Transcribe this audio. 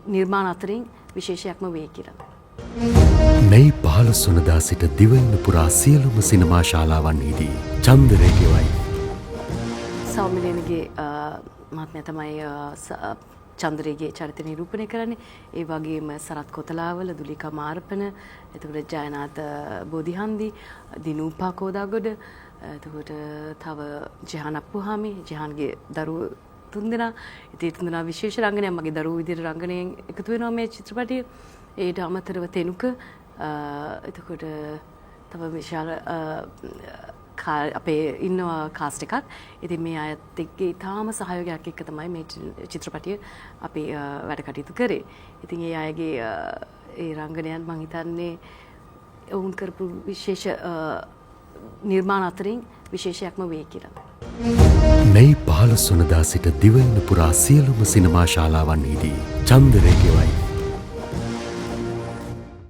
නිර්මාණ අතරින් විශේෂයක්ම වෙයි කියලා. මැයි 15 වනදා සිට දිවයින පුරා සියලුම සිනමා ශාලාවන්හිදී චන්දරේගේ වයිෆ්. සෞම්‍ය ලියනගේ මහත්මයා තමයි චන්ද්‍රයේ චරිත නිරූපණය කරන්නේ. ඒ වගේම සරත් කොතලාවල, දුලිකා මාරපන, එතකොට ජයනාත් බෝධිහන්දි, දිනූපා කෝදාගොඩ, එතකොට තව ජෙහාන් අප්පුහාමි, ජෙහාන්ගේ දරුවෝ තුන්දෙනා. ඉතින් ඒ තුන්දෙනා විශේෂ රංගනයක් මගේ දරුවෝ විදිහට රංගනයෙන් එකතු වෙනවා මේ චිත්‍රපටිය. ඒට අමතරව තෙනුක, එතකොට තව විශාල අපේ ඉන්නවා කාස්ට් එකක්. ඉතින් මේ අයත් එක්ක ඉතාම සහයෝගයක් එක්ක තමයි මේ චිත්‍රපටිය අපි වැඩ කටයුතු කරේ. ඉතින් ඒ අයගේ ඒ රංගනයන් මං හිතන්නේ ඔවුන් කරපු විශේෂ නිර්මාණ අතරින් විශේෂයක්ම වෙයි කියලා. මැයි 15 වනදා සිට දිවයින පුරා සියලුම සිනමා ශාලාවන්හිදී චන්දරේගේ වයිෆ්.